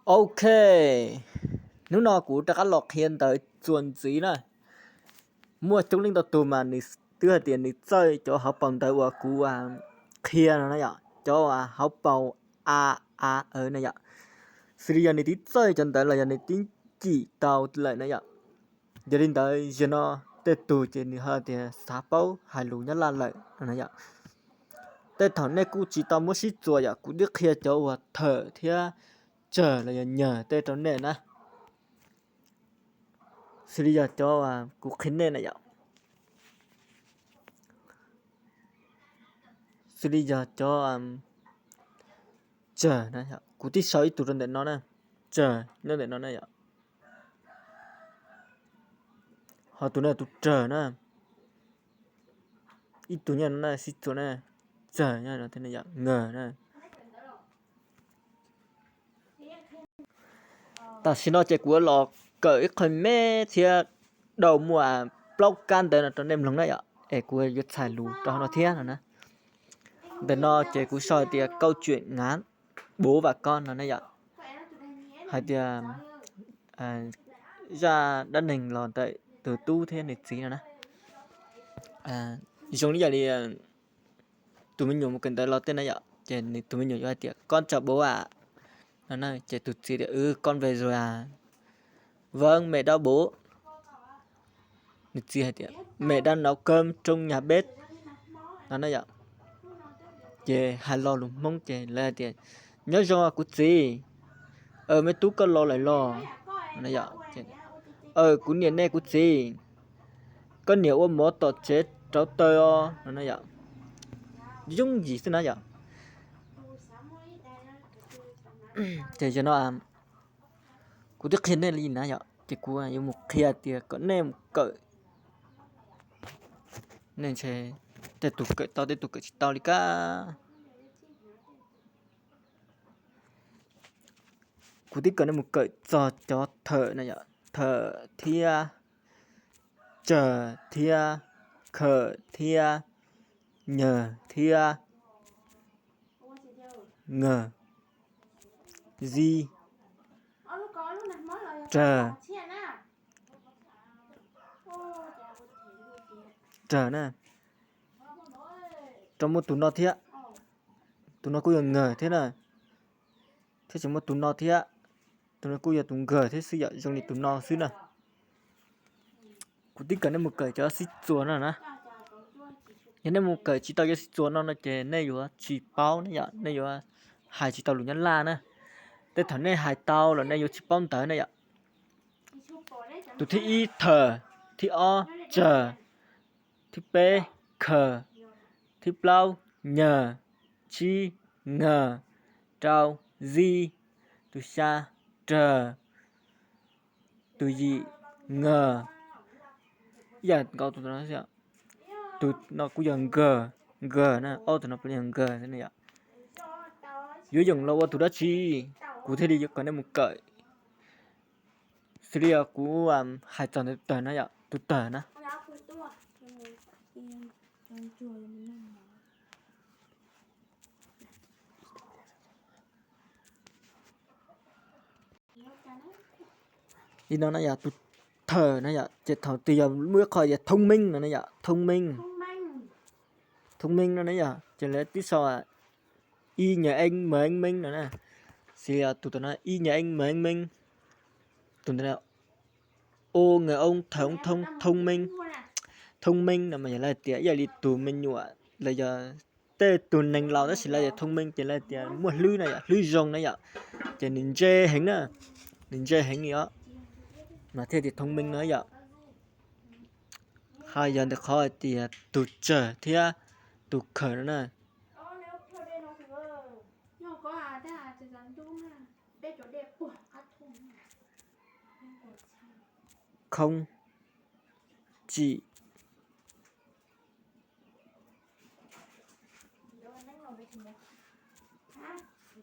Ok, hnub no kuv rov qab los qhia ntawv txuas ntxiv na. Muaj coob leej ntau tus mas nws twb hais tias nws txawj cov hauv paus ntawv uas kuv qhia no na yom, cov hauv paus a, a, na yom. Xws li yog nws twb txawj cov ntawd los yog nws twb cim tau lawm na yom. Yog li ntawd yog no, tej tug ces nws ho tias xav paub hais lus Nyab Laj lawm no na yom. Tej thaum nej kuj tsis tau muab sib txuas yom, kuv twb qhia cov uas thawm thiab tsawg los yog nyawg tej rau nej na. Xws li yog cov kuv qhia nej na yom. Xws li yog cov tsawg na, kuv twb sau ib tug rau ntawm no na, tsawg nyob ntawm no na yom. Ho tus no tus rawg na, ib tug nyob no na, sib txuas na, tsawg nyob no thiab na yom, ngawg na. Tam sim no ces kuv los kawm ib qho me thiab dhau muaj plaub kab ntawv no rau nej mloog na yom, es kuv yuav txhais lus rau hauv no thiab no na. Ntawm no ces kuv sau hais tias câu chuyện ngắn bố và con no na yom, hais tias zaj dab neeg los ntawm tus tub thiab nws txiv no na. Zoo li yam li tus me nyuam mus kawm ntawv los tej na yom, ces nws tus me nyuam yuav hais tias con chào bố ạ no na, ces tus txiv tias ừ con về rồi à, vâng mẹ đau bố. Nws txiv hais tias mẹ đang nấu cơm trong nhà bếp no na yom. Ces hais lo lus Hmoob ces lawv hais tias nyob zoo kuv txiv, me tub koj los lawm los, kuv niam nej kuv txiv, koj niam ua mov tom tsev rauv taws os no na yom. Yooj yim xwb na yom. Ces yog no kuv twb qhia nej li na yom, ces kuv yuav mus qhia tias kom nej mus kawm. Nej ntshe tej tus kawm tau, tej tus kawm tsis tau li kab. Kuv twb kom nej mus kawm txog cov thawm na yom, thawm thiab tsawg thiab khawm thiab nyawg thiab ngawg, zib, rawg, rawg na. Rau muaj tus no thiab, tus no kuj yog ngawg thiab na, thiab tseem muaj tus no thiab, tus no kuj yog tus nkawg thiab xwb yom, zoo li tus no xwb na. Kuv twb kom nej mus kawm cov sib txuas no na. Yog nej mus kawm tsis tau cov sib txuas no no ces nej yuav tsis paub na yom, nej yuav hais tsis tau lus Nyab Laj na. Tej thaum nej hais tau los nej yuav tsis paub ntawv na yom. Tus thib ib thawm, thib ob tsawg, thib peb khawm, thib plaub nyawg, tsib ngawg, rau zib, tus xya rawg, tus yim ngawg, ib yam nkaus tus no, tus no kuj yog nkawg, nkawg na, ob tus no puav leej yog nkawg yom. Yuav yoom los ua tus dab tsi, kuv thiaj li yuav kom nej mus kawm. Xws li kuv hais txog ntawm tus tawg na yom, tus tawg na. Li no na yom, tus thawm na yom, ces thaum twg yog muaj ib qho yog thông minh no na yom, thông minh, thông minh no na yom, ces lawv twb sau ib nhờ anh mời anh Minh no na. Xws li tus tawg no ib nhờ anh mời anh Minh, tus ntawd ô người ông thầy ông thông thông minh, thông minh no mas yog lawv tias ib yam li tus me nyuam los yog tej tus neeg laus tab sis lawv tias thông minh ces lawv tias muaj hlwb na yom, hlwb zoo na yom, ces nws ntse heev na, nws ntse heev li os, mas thiaj tias thông minh no yom. Hais yog ntawm qhov hais tias tus tsawg thiab tus khawm no na. Không chỉ,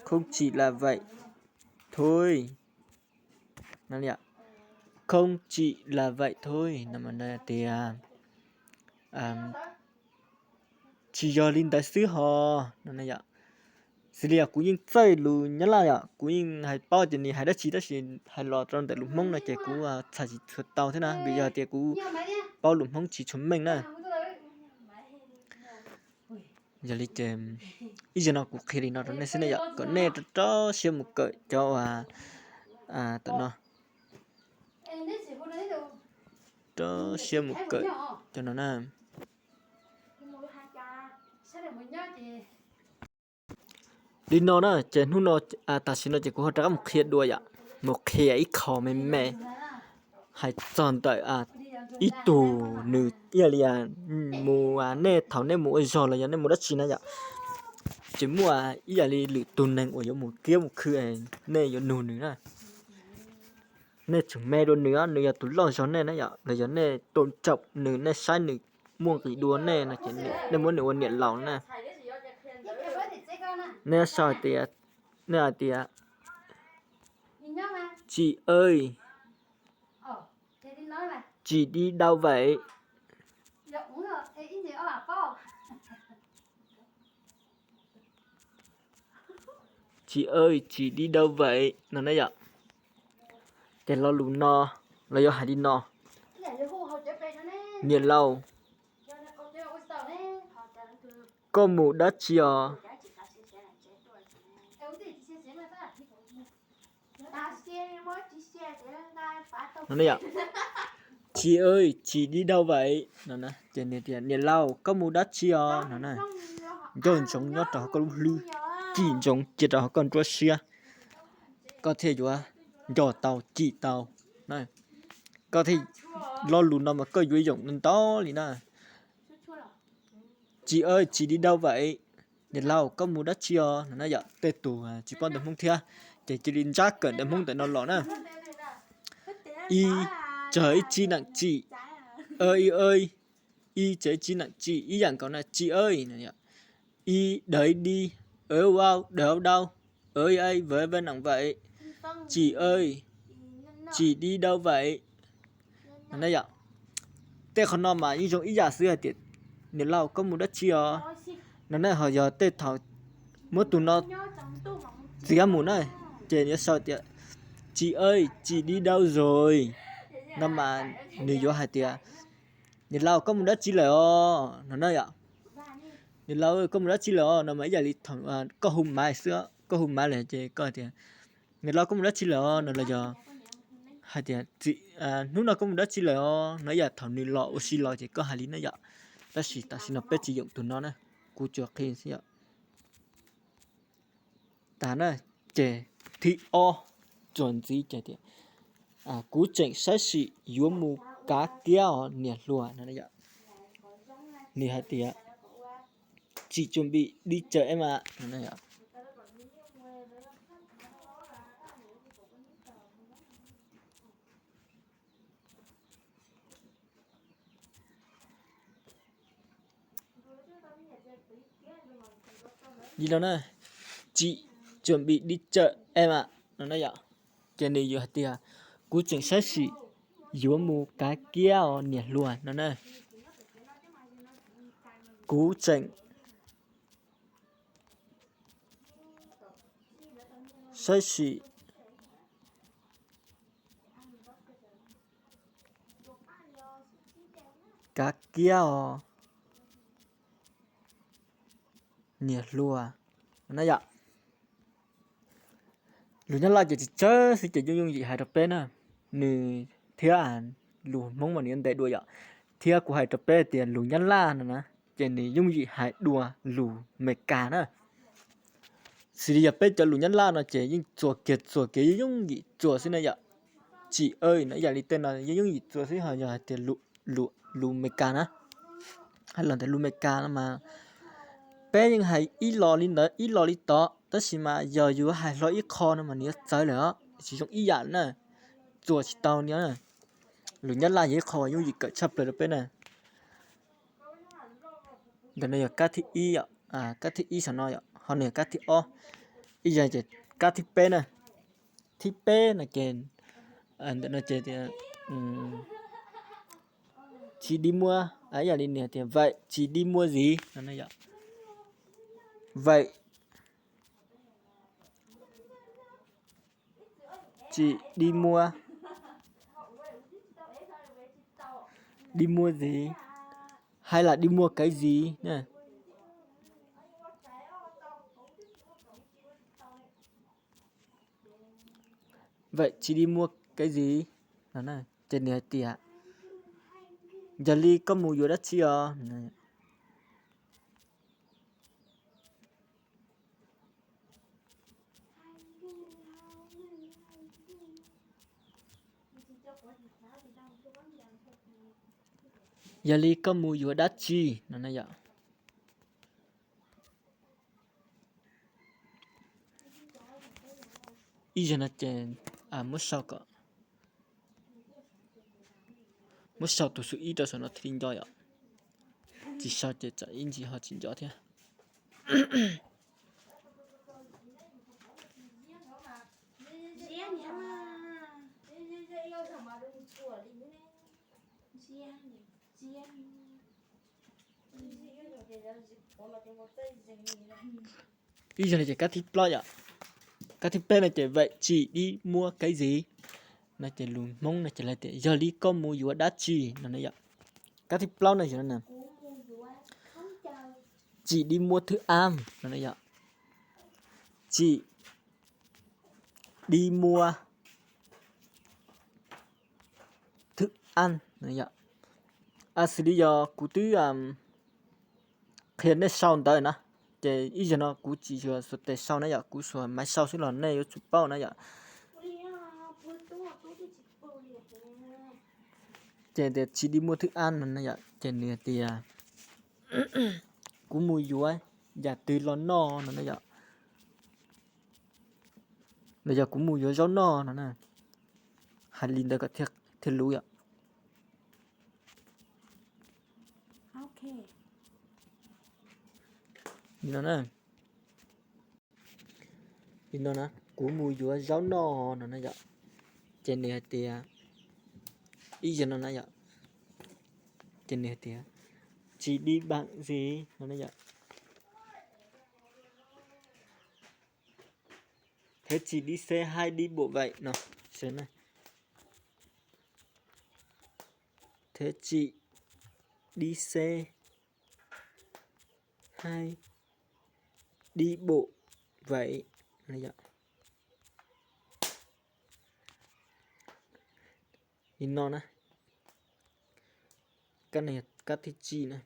không chỉ là vậy thôi. Không chỉ là vậy thôi no tias tsis yog li ntawd xwb ho no yom. Xws li yog kuv yeej txawj lus Nyab Laj yom, kuv yeej hais paub tias nws hais dab tsi tab sis hais los rau ntawm lus Hmoob no ces kuv txhais tsis tshua tau thiab na, vim yog tias kuv paub lus Hmoob tsis tshua meej na. Yog li ces ib zaug no kuv qhia li no rau nej xwb na yom, kom nej rau siab mus kawm cov uas tam no, rau siab mus kawm cov no na. Li no na ces hnub no, tam sim no ces kuv ho rov qab mus qhia dua yom, mus qhia ib qho me me hais txog ntawm ib tug nws ib yam li mus, nej thaum nej mus ua zog los yog nej mus dab tsi na yom, ces muaj ib yam li lwm tus neeg uas yuav mus kiab mus khw, nej yuav nug nws na. Nej tseem me dua nws, nws yog tus loj zog nej na yom, los yog nej tôn trọng nws, nej saib nws muaj nqis dua nej no ces nej muab nws ua niam laus na. Nej sau hais tias, nej hais tias: Chị ơi, chị đi đâu vậy? Chị ơi, chị đi đâu vậy? No na yom. Ces lo lus no los yuav hais li no: Niam laus, koj mus dab tsi os? No na yom. Chị ơi, chị đi đâu vậy? No na ces nws tias: Niam laus, koj mus dab tsi os? No na. Nco ntsoov nyob rau hauv koj lub hlwb, cim ntsoov cia rau hauv koj nruab siab, koj thiaj yuav nco tau cim tau. Koj thiaj, lo lus no mas koj yuav yoom ntau li na. Chị ơi, chị đi đâu vậy? Niam laus, koj mus dab tsi os? No na yom, tej tus tsis paub ntawv Hmoob thiab ces cia li ntsab kawm ntawv Hmoob ntawm no los na. Y, trời ơi, chị nặng chị. Ơi, ơi, Y, trời ơi, chị nặng chị, ib yam nkaus na, chị ơi. Y, đới đi, ở đâu, đới đâu, ở đây, với, với nặng vậy. Chị ơi, chị đi đâu vậy? No na yom. Tej qhov no mas yeej zoo ib yam xwb hais tias: Niam laus, koj mus dab tsi os? No na, ho yog tej thaum muab tus no txiav mus na, ces yuav sau tias: Chị ơi, chị đi đâu rồi? No mas nws yuav hais tias: Niam laus, koj mus dab tsi lawm os? No na yom. Niam laus, koj mus dab tsi lawm os? No mas ib yam li thaum koj hu maiv xwb, koj hu maiv lawm ces koj tias: Niam laus, koj mus dab tsi lawm os? No los yog hais tias: Hnub no koj mus dab tsi lawm os? No ib yam thaum nws los ua si los ces koj hais li na yom. Tab sis tam sim no peb tsis yoom tus no na, kuv tsuas qhia xwb yom. Tas na, ces thib ob, txuas ntxiv ces tias: Kuv tseem saib xyem yuav mus kav kiab os niam hluas. Nws hais tias: Chị chuẩn bị đi chợ em ạ. Li no na, chị chuẩn bị đi chợ em ạ. No na yom. Ces nws yuav hais tias: Kuv tseem saib xyem yuav mus kav kiab os niam hluas no na. Kuv tseem saib xyem kav kiab os niam hluas na yom. Lus Nyab Laj ces tsis tsawg xwb ces yooj yooj yim hais rau peb na. Nws thiab lus Hmoob mas nws yuav ntev dua yom. Thiab kuv hais rau peb tias lus Nyab Laj no na, ces nws yooj yim hais dua lus Meskas na. Xws li yog peb cov lus Nyab Laj no ces yeej txuas kiag txuas kiag yooj yim txuas xwb na yom. Chị ơi no ib yam li tej no yooj yooj yim txuas xwb, ho yog hais tias lus Meskas na, hais los ntawm lus Meskas no mas peb yeej hais ib lo li ntawd ib lo li tod, tab sis mas yog yuav hais hlo ib qho no mas nws yuav txawv lawm os, tsis zoo ib yam na, txuas tsis tau li na. Lus Nyab Laj yog ib qho yooj yim kawm tshaj plaws rau peb na. Ntawm no yog kab thib ib, kab thib ib saum no, ho no yog kab thib ob, ib yam ces kab thib peb na. Thib peb no ces ntawm no ces tias: Chị đi mua, ib yam li nws tias: Vậy chị đi mua gì? Vậy, Chị đi mua, đi mua gì? Hay là đi mua cái gì? Nè. Vậy chị đi mua cái gì? Ces nws hais tias, yog li koj mus yuav dab tsi os? Yog li koj mus yuav dab tsi no na yom? Ib zaug no ces muab sau kom, muab sau tus xu ib rau saum no thiaj li nco yom. Tsis sau ces tsam ib ntsis ho tsis nco thiab. Ib zaug no ces kab thib plaub yom. Kab thib peb no ces vậy chị đi mua cái gì? No ces lus Hmoob no ces lawv tias yog li koj mus yuav dab tsi no na yom. Kab thib plaub no yog no, chị đi mua thức ăn no na yom. Chị đi mua thức ăn no yom. Xws li yog kuv twb qhia nej sau ntawd na, ces ib zaug no kuv tsis yog xuas tes sau na yom, kuv xuas maiv sau xwb los nej yuav tsum paub na yom. Ces tias chị đi mua thức ăn no na yom, ces nws tias kuv mus yuav yam twg los noj no na yom. Los yog kuv mus yuav zaub noj no na. Hais li ntawd kom thiaj luv yom. Li no na. Li no na, kuv mus yuav zaub noj no na yom. Ces nws hais tias, ib zaug no na yom, ces nws hais tias, chị đi bằng gì no na yom. Thế chị đi xe hay đi bộ vậy no. Thế chị đi xe hay đi bộ vậy? Li no na, kab thib tsib na.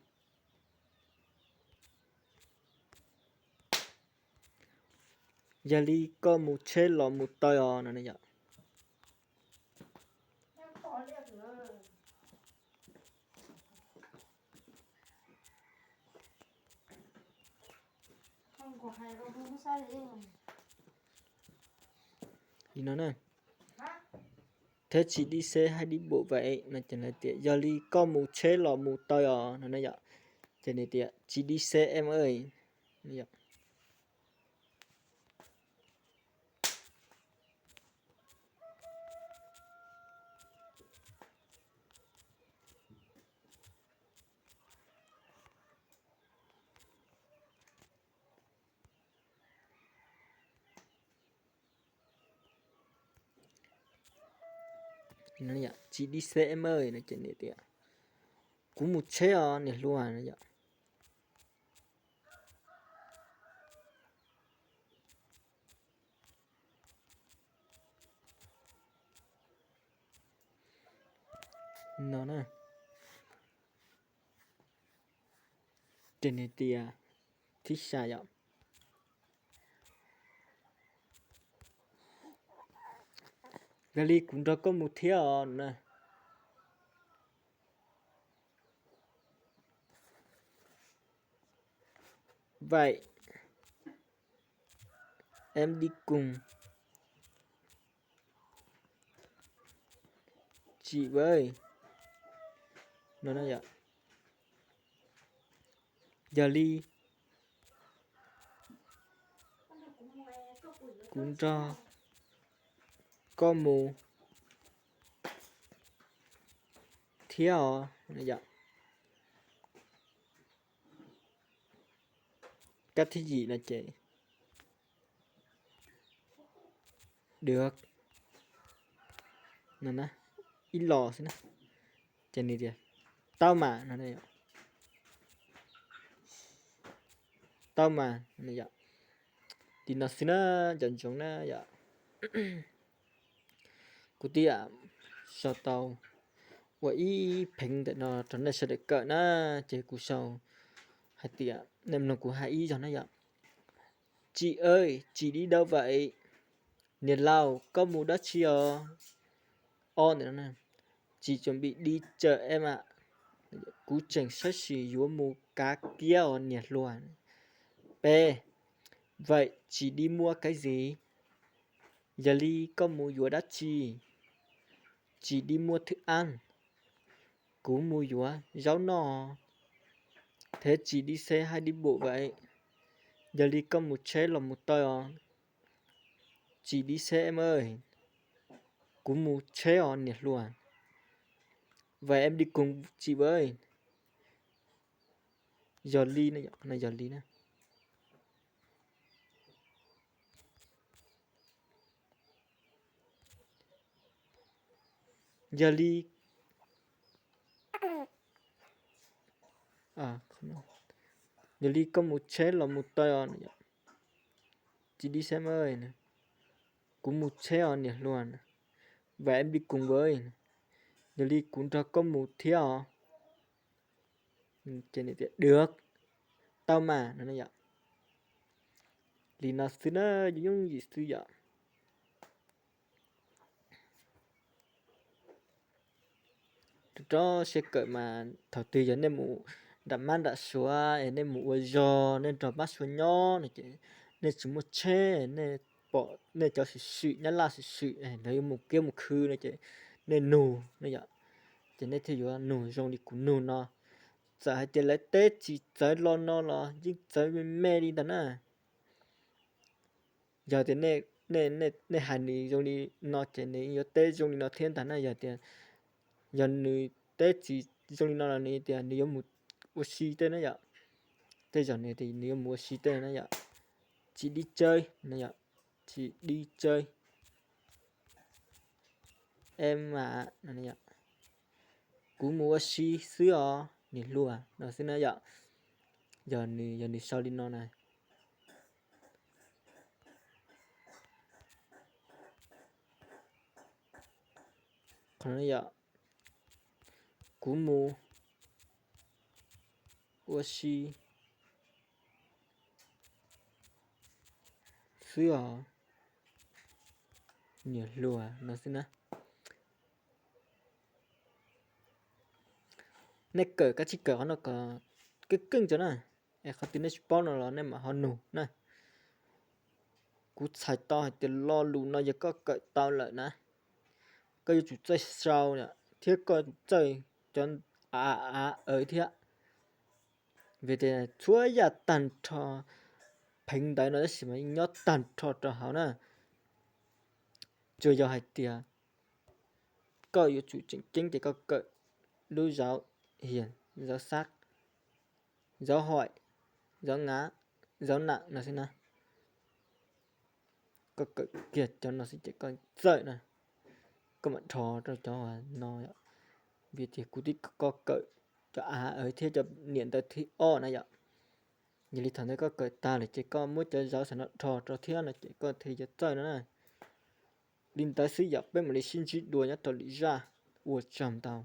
Yog li koj mus tsheb los mus taw os no na yom. Li no na, thế chị đi xe hay đi bộ vậy no ces lawv tias yog li koj mus tsheb los mus taw os no na yom. Ces nws tias chị đi xe em ơi. Chị đi xe em ơi no ces nws tias kuv mus tsheb os niam hluas no yom. No na, ces nws tias thib xya yom. Yog li kuv nrog koj mus thiab os na. Vậy em đi cùng chị với. No na yom. Yog li kuv nrog koj mus thiab os. Kab thib yim no ces được. no na, ib los xwb na. Ces nws tias, tau mas no, tau mas no yom. Li no xwb na, cov ntsoov na yom. Kuv twb sau tau ua ib pheev ntawm no rau nej sawv daws kawm na, ces kuv sau hais tias nej mloog kuv hais ib zaug na yom. Chị ơi, chị đi đâu vậy? Niam laus, koj mus dab tsi os? Ob ntawm no, chị chuẩn bị đi chợ em ạ. Kuv tseem sab sim yuav mus kav kiab os niam hluas. P, vậy chị đi mua cái gì? Yog li koj mus yuav dab tsi? Chị đi mua thức ăn. Kuv mus yuav zaub noj. Thế chị đi xe hay đi bộ vậy? Yog li koj mus tsheb los mus taw os? Chị đi xe em ơi. Kuv mus tsheb os niam hluas. Vậy em đi cùng chị với. Yog li, qhov no yog li na. Yog li, yog li koj mus tsheb los mus taw os? Chị đi xe em ơi. Kuv mus tsheb os niam hluas. Vậy em đi cùng với. Yog li kuv nrog koj mus thiab os. Ces nws tias được, tau mas no yom. Li no xwb na, yooj yooj yim xwb yom. Rau siab kawm mas thaum twg yog nej mus nram mab nram suav es nej mus ua zog, nej nrog mab suav nyob no ces nej tsis muaj tsheb, nej pom nej cov swm swm, nyab laj swm swm, lawv yuav mus kiab mus khw no ces nej nug no yom. Ces nej thiaj yuav nug zoo li kuv nug no. Txawm hais tias lawv teb tsis txawv lo no los yeej txawv me me li ntag na. Yog tias nej hais nws zoo li no ces nws yuav teb zoo li no thiab ntag na. Yog tias, yog nws teb tsis zoo li no los nws tias nws yuav mus ua si tej na yom. Tej zaum nws tias nws yuav mus ua si tej na yom. Chị đi chơi no yom. Chị đi chơi em ạ no. Kuv mus ua si xwb os niam hluas no xwb na yom. Yog nws, yog nws sau li no na. Qhov no yom, kuv mus ua si xwb os niam hluas no xwb na. Nej kawm kav tsij kawm qhov no kom keej keej tso na, es qhov twg nej tsis paub no los nej mam ho nug na. Kuv txhais tau hais tias lo lus no yog koj kawm tau lawm na, koj yuav tsum txawj sau thiab koj yuav tsum txawj cov a, a, a thiab. Vim tias txhua yam tag nrho pheev ntawv no tab sis mas yeej nyob tag nrho rau hauv na. Tsuas yog hais tias koj yuav tsum tseem ceeb ces koj kawm lub giáo hiền, giáo sát, giáo hội, giáo ngã, giáo nặng no xwb na. Koj kawm kiag cov no xwb ces koj txawj na, koj mam dhos rau cov no. Vim tias kuv twb kawm cov a, a thiab cov niam ntawv thib ob na yom. Yog li thaum ntawd koj kawm tag lawm ces koj muab cov giáo xav no dhos rau thiab no ces koj thiaj li yuav txawj no na. Li ntawd xwb yom, peb mam li sib ntsib dua nyob rau lwm zaj. Ua tsaug ntau.